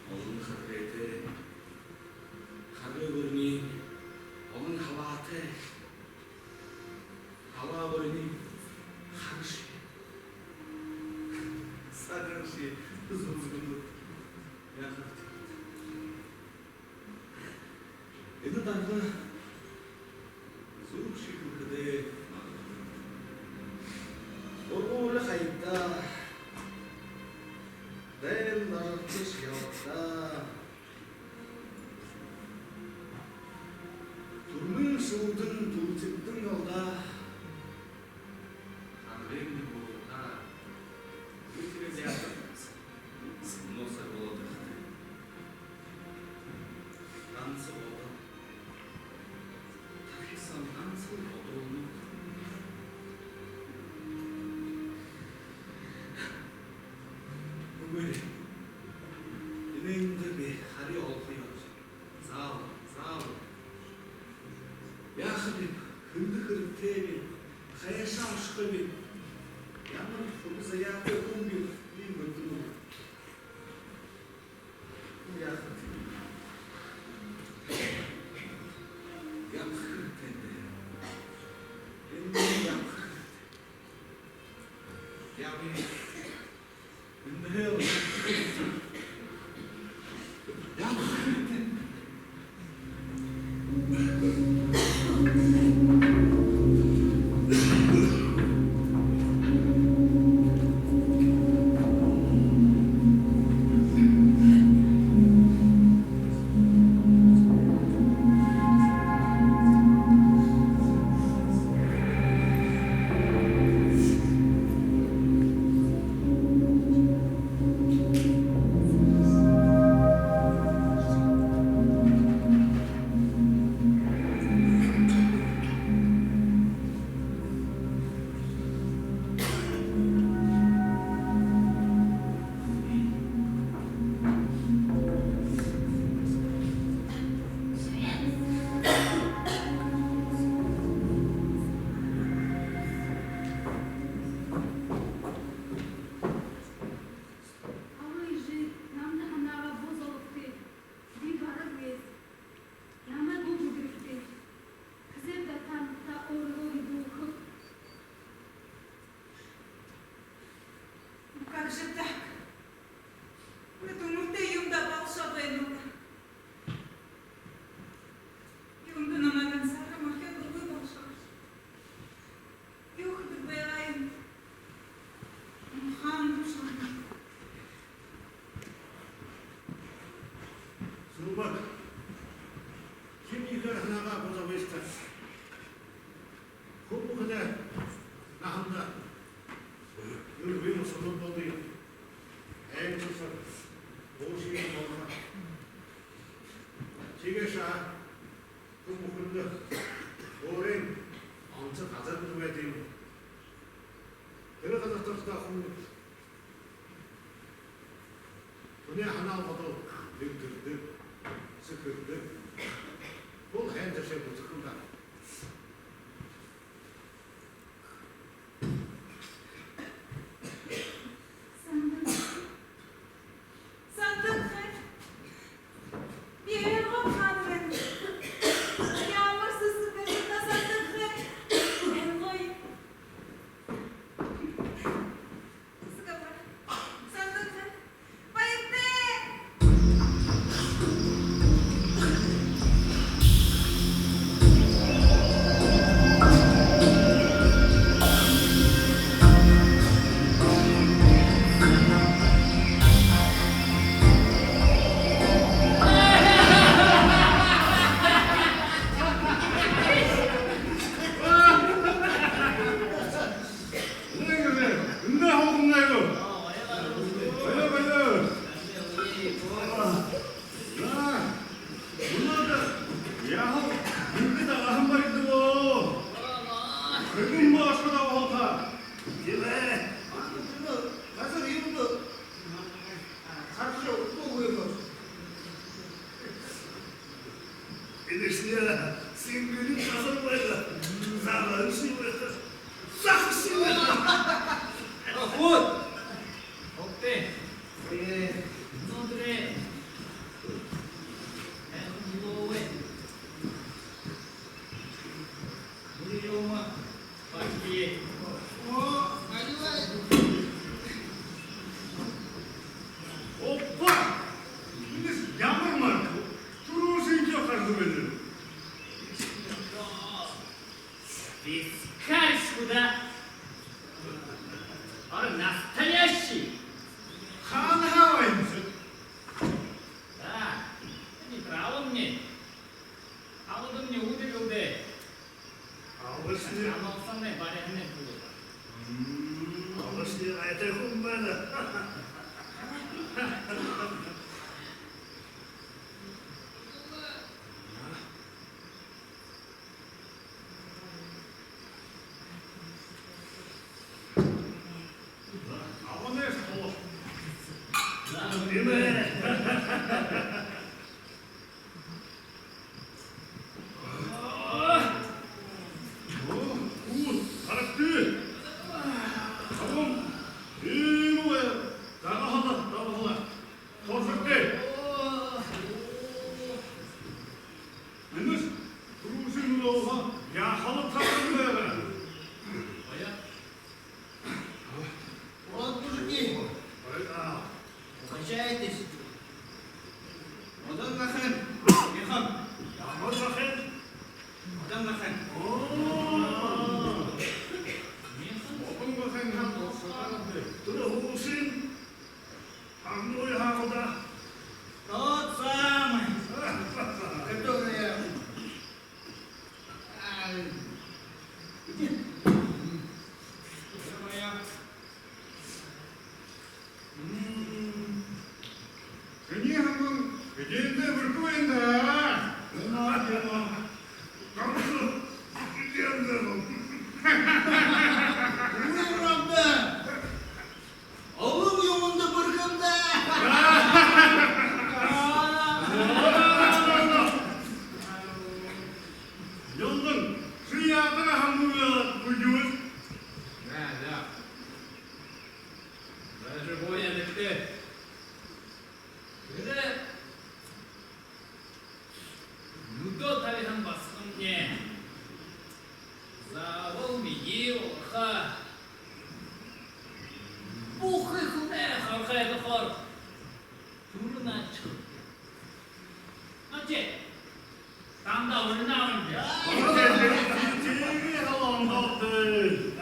Олон харгытай, харгы бүриниинь олон халаатай, халаа бүриниинь харгы шэнги, сагаан шэнги зүрхэнүүд. Яахаб тиигээд? Энэ дарга зүрхэ шэхэлхэдээ магадгүй. Хэндэ хэрэгтэйб, хайшаа ошохоб, ямар хүбэ заяатай хүнб, иимэ бэдэрүүр. Хүн яахаб? Ябаха хэрэгтэй. Эндээ ябаха хэрэгтэй. Ябая. Эндээ ябаха хэрэгтэй. Али эжы, намда һанаагаа бү зобогты. Би бараг бэшэ. Намайе бү бэдэрэгты. Хэзээб даа та өөрыгөө мэдүүлхэб. Ну как же так? Нэгэ түмэртэй юумэн даа болошоо байнал даа. Юундэ намайе гансаараа морхёод үгы болошоо. Юу хэдэг байгаа юм? Хаана дүүшэб? Сэлмэг, хэн ехээр һанаагаа бү зобыш даа. Хүн бүхэндэ наһанда үргэн ушарнууд болодог юм. Айн сасар, уушан болохо. Тиигээшье хүн бүхэндэ өөрын онсо газар байдаг юм. Тэрэ газарта хүн хүнэй һанаа бодол дэгдэрдэг, сэхэрдэг. Бү һайн жэшээ үзэхэ юм даа. Сандагхай. Сандагхай. Би ойлгооб, хаана байнаб? Ямар сэсэг гээшэб даа, Сандагхай. Ойлгоё. Сэсэг абаа. Сандагхай. Баяртай. Эндэ һуугынай гү? Баялаа, баялаа. За, мүнөөдэр яһала, юугээ дааһан байнаб даа? Хэгэн баашхада болохо. Тиимэ. Газар юундэ? Харжа үгөөгүй юм. Энэшни сэнгэри газар байна. Захашни байна. Захашни байна. Охот. Охот. Э, мүнөөдэр. Э, мүнөө. Мүнөө юумэ. Оппа! Энэш ямар марка? Түрүүшынхиеэ хаража байнаб. Вискарь шуу даа. Ара, настоящий. Хаанаһаа байнабши? Да, не правы мне. Албан не удивил даа. Албашни. Амалсанай бариһанай бүлэг. М, албашни айтай хүн байна. Албанай школа. Тиимэ. Шинии һамган эдеэндээ бэрхэ байна даа. Гэмэ, гэмэ. Гансал эдеэндээ. Үгы, Рабда. Олон юумэндэ бэрхэ юм даа. Юундэ, ши яагаад һамган үгы? Да, да. Даже боя легче. Тиигээд нүдөө табиһан басаганни заабол бии болохо. Бүхы хүнэй харгы дохоор түрэнэ ачхал. Ачи, танда урина юм даа. Тиигээ халуун болтой.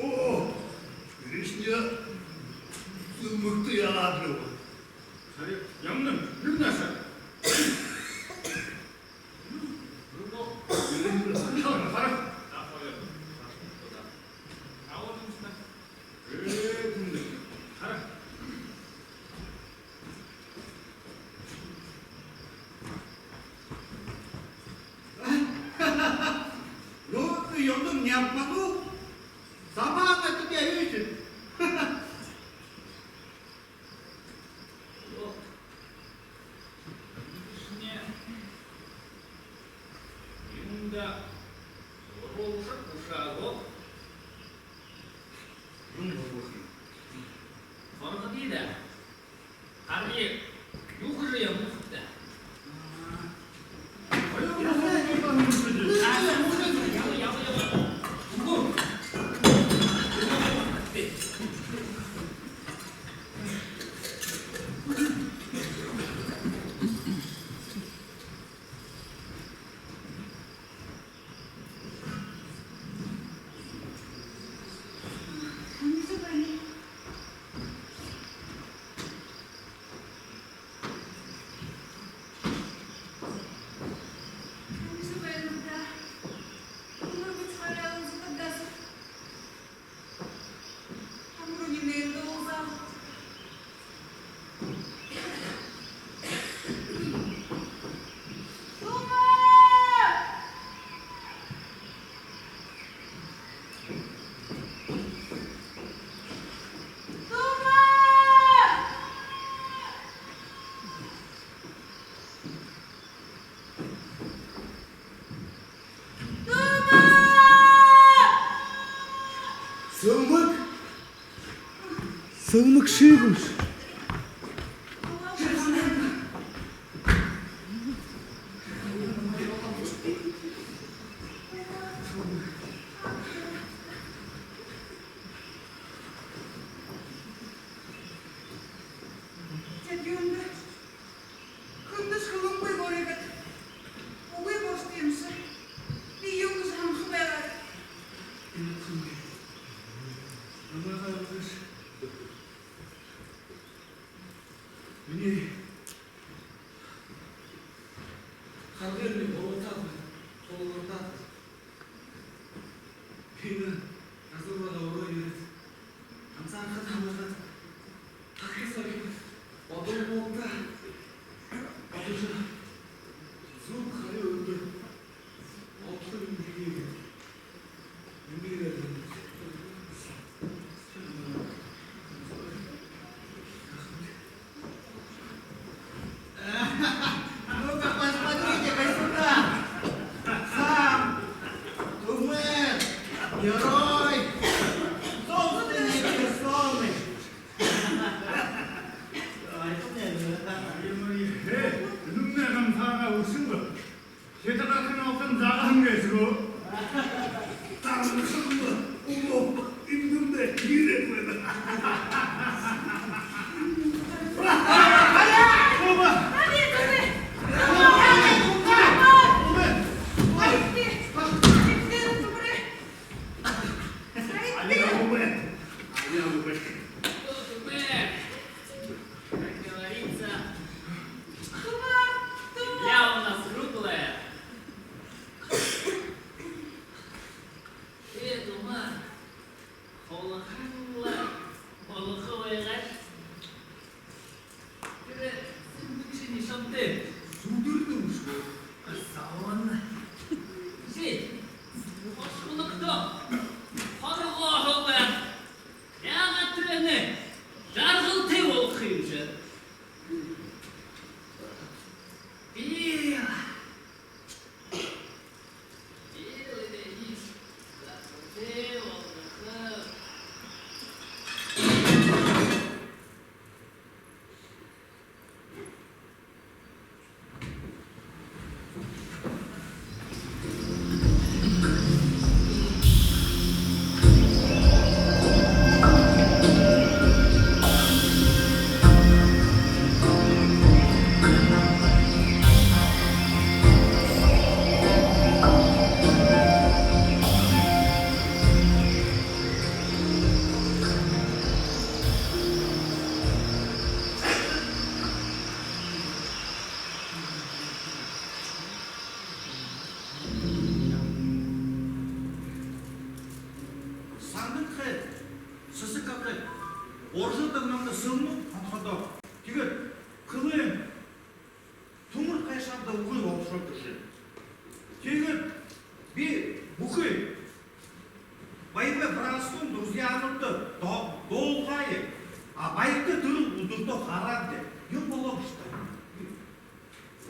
Оо, эришни, зүмэгтэ яагаад лэ? Харин ямар юм, юу наашаа? Хара. Э, түндэ. Хара. Ну, ты, Ёндон, не обманул. Сама она тебя ищет. Юундэ ургуулжа ушаагүй. Юун ургуулха юм? Хоргодые даа. Харгые юу хэжэ ябанабта? Сэлмэг! Сэлмэг ши гүш? Тэдэ юундэ? Хүндэшье хэлэнгүй гүрөөд, үгы бошто юмши. Би юун гэжэ һанаха байгааб? Энэ хүндэ намайгаа үгэш. Минии харгымни болотоод, холгортоод, би энэ газар руугаа өөрөө ерээд, ганцаархада һамгад, тахса сагта бодол муутай бодожо, зүб харюу үгэжэ, олохо юм бии. Как говорится, земля у нас круглая. Тиигээд лэ, хулгана лэ болохо байгааш. Тэрэ Сэмбэгшын шамтай зүдэрнэ үшөө. Зовоно. Жэ, хошхоногто хоргоо һуугаа. Яагаад тэрэнэй жаргалтай болохо юм жэ? Би, би лэ дээшээ жаргалтай болохо. Сандатхай, Сэсэг ахай, Оржо намда сэлмэг хонходоо. Тиигээд хэлээ: Түмэр хайшааб даа, үгы болошооб гэжэ. Тиигээд би бүхы Баярай братствын друзьянуудта дуу-, дуулгааб. А баярта тэрэ үдэртөө гарааб даа. Юун болоо гэжэ даа.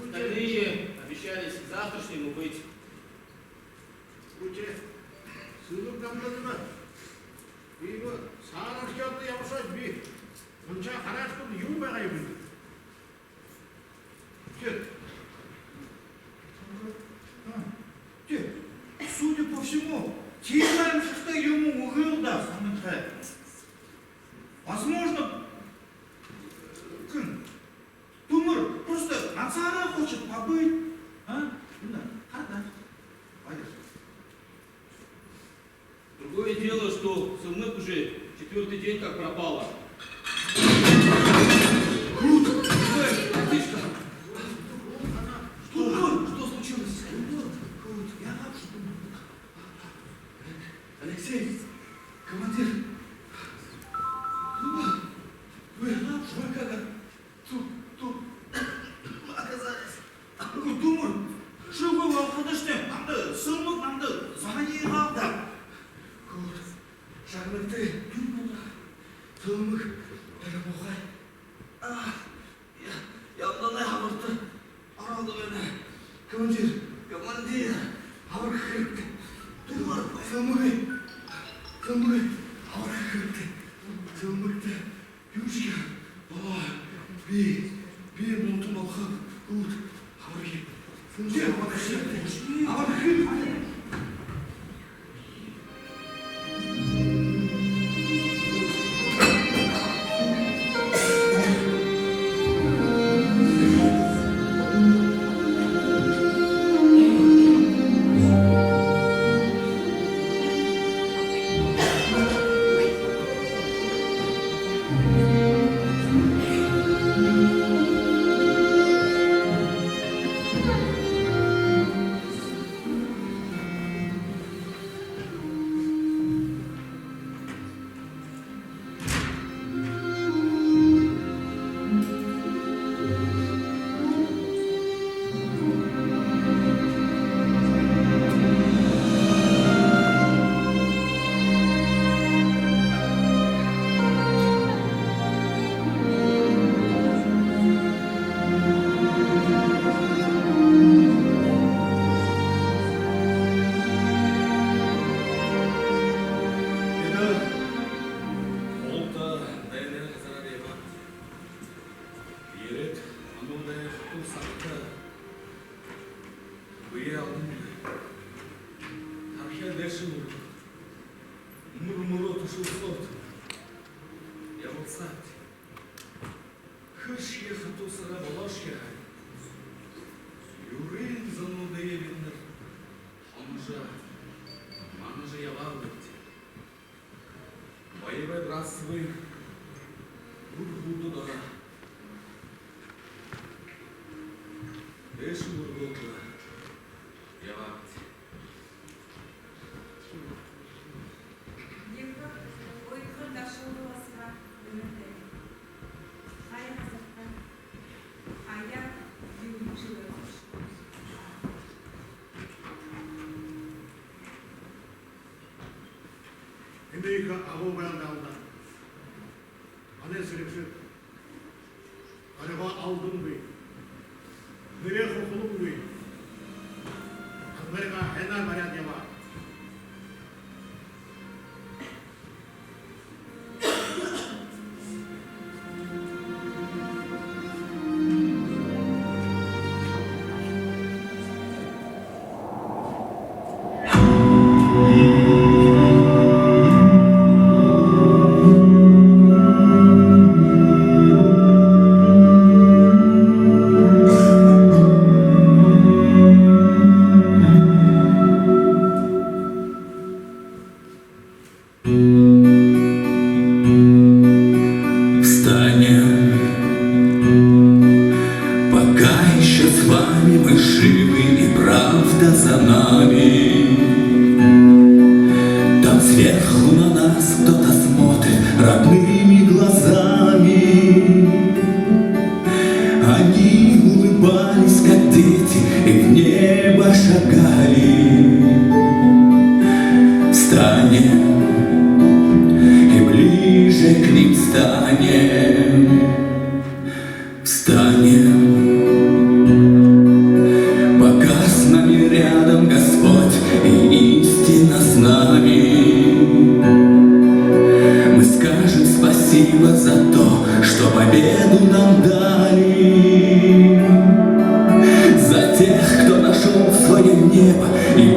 Остальные обещались к завтрашнему быть. Үгы, сэлмэг намда. Би саарһан орхёод ябашоо, би мүнөө хараашхада юун байгаа юм. Тиигээд, тиигээд, судя по всему, тиимэ аймшагтай юумэн үгы л даа, Сандатхай. Возможно, хэн, Түмэр просто ганцаараа хочет побыть, а? Мына, хара даа. Баяр. Другое дело, что сэлмэг уже четвёртый день как пропала. Круто! Эй, братишка! Что, что случилось? Круто! Я рад, что... Алексей, командир! Вы, вы как? Тү-, тү-, оказались. Үгы, Түмэр, ши үгы болоходошни, намда сэлмэг, намда зониие һалда. Хөөд, шагнагты. Сэлмэг, тэрэ муухай. А, я, ябадалай хабарта ороод байна. Командир, командир, хабарха хэрэгтэй. Түмэр, сэлмэг, сэлмэг, хабарха хэрэгтэй. Сэлмэгтэ. Юушье болоо. Би, би мунтан болохо. Хөөд, хабархи. Хүнжэ, хабархи. Хабархи. Эдэ холто дайнай газараар ябаад, ерээд, мануудай хатуу сагта бэеэ алдана. Тархяа дээшэнь үргэжэ, мүр мүрөө түшэлсөөд, ябалсаад, хэшье хатуу саг болоошье һаа, юрын зонуудые бидэнэр хоножо, манажа ябаабди. Баяр Братствын үр хүүгэд ороо. Дээшэнь үргөөд ябаабди. Ехэ уйдхар дашуулбаһаа үнэтэй. Хаяа газарта аяар юумэ шүлөөрөөш. Энэ ехэ агуу байнал даа. Манай сэрэгшэд оройгоо алдангүй, нэрээ хухалангүй, ангаараа һайнаар бариад ябаа. Встанем, пока ещё с вами мы живы и правда за нами. Там сверху на нас кто-то смотрит родными глазами. Они улыбались, как дети, и в небо шагали. Встанем и ближе к ним станем. Встанем, пока с нами рядом Господь и истина с нами. Мы скажем спасибо за то, что победу нам дали. За тех, кто нашёл своё небо и